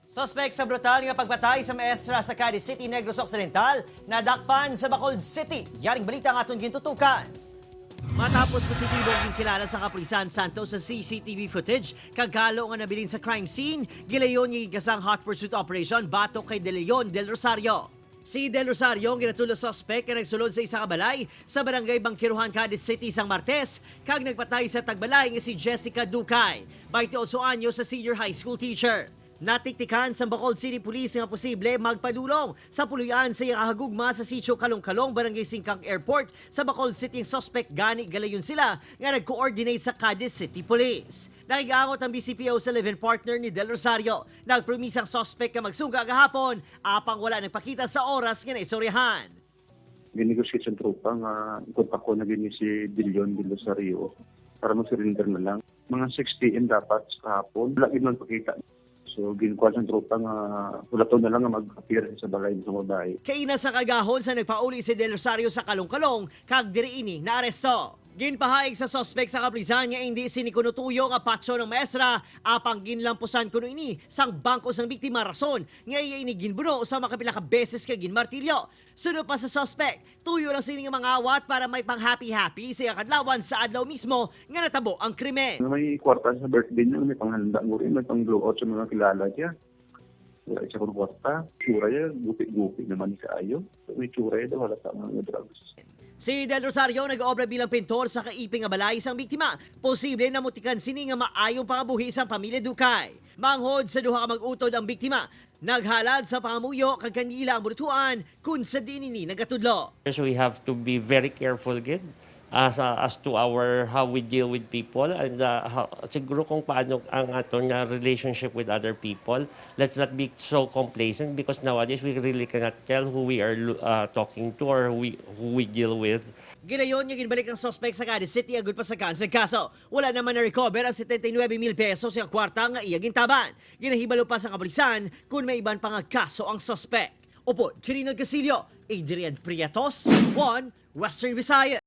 Suspect sa brutal nga pagpatay sa maestra sa Cadiz City, Negros Occidental, nadakpan sa Bacolod City. Yaring balita nga aton gintutukan. Matapos positibong ginkilala sa kapulisan Santos sa CCTV footage, kag galo nga nabilin sa crime scene, gilayon nga gigasang hot pursuit operation batok kay De Leon del Rosario. Si Del Rosario ang ginatulo suspect nga nagsulod sa isa ka balay sa barangay Bangkerohan, Cadiz City sang Martes, kag nagpatay sa tagbalay nga si Jessica Ducay, 28 anyos sa senior high school teacher. Natiktikan sa Bacolod City Police nga posible magpadulong sa puluyan sa iyang hagugma sa sitio Kalong-Kalong, Barangay Singcang Airport sa Bacolod City ang suspect, gani galayon sila nga nag-coordinate sa Cadiz City Police. Nakigaangot ang BCPO sa live-in partner ni Del Rosario. Nagpromisa ang suspect nga magsungga gahapon apang wala nagpakita sa oras nga naistoryahan. Ginegotiate sa tropa nga kontak ko na gini si Dilion de Rosario para mag-surrender na lang. Mga 6 p.m. dapat sa hapon. Wala gid man pakita. So, ginkuha sa tropa nga hulaton na lang nga mag-appear sa balay sa babae. Kaina sa kagahon sa nagpauli si Del Rosario sa Kalong-Kalong kag diri ini naaresto. Ginpahayag sa suspect sa kapulisan nga hindi sinikunutuyo nga patso ng maestra apang ginlampusan kuno ini sang bangko sang biktima, rason nga iya ini ginbuno sa makapila ka beses ka ginmartilyo. Sunod pa sa suspect, tuyo lang sini nga mga awat para may pang happy-happy sa iyang kadlawan sa adlaw mismo nga natabo ang krimen. May kwarta sa birthday niya, may panghanda mo rin, may pang blowout sa mga kilala niya. Wala siya kung kwarta. Tsura niya, gupi-gupi naman kaayo. May tsura niya daw, wala pa mga drugs. Si Del Rosario nag-obra bilang pintor sa kaiping nga balay sang biktima. Posible na mutikan sini nga maayong pangabuhi sang pamilya Dukay. Manghod sa duha ka mag-utod ang biktima. Naghalad sa pangamuyo kag kanila ang burutuan kun sa dinini nagatudlo. So we have to be very careful gid as to our how we deal with people and how, siguro kung paano ang aton nga relationship with other people. Let's not be so complacent because nowadays we really cannot tell who we are talking to or who we deal with. Ginayon nga ginbalik ang suspect sa Cadiz City agud pa sa sa kaso. Wala naman na recover ang 79 mil pesos sa kwarta nga iya gintaban. Ginahibalo pa sa kapulisan kung may iban pa nga kaso ang suspect. Opo, Quirino Casillo, Adrian Prietos, 1 Western Visayas.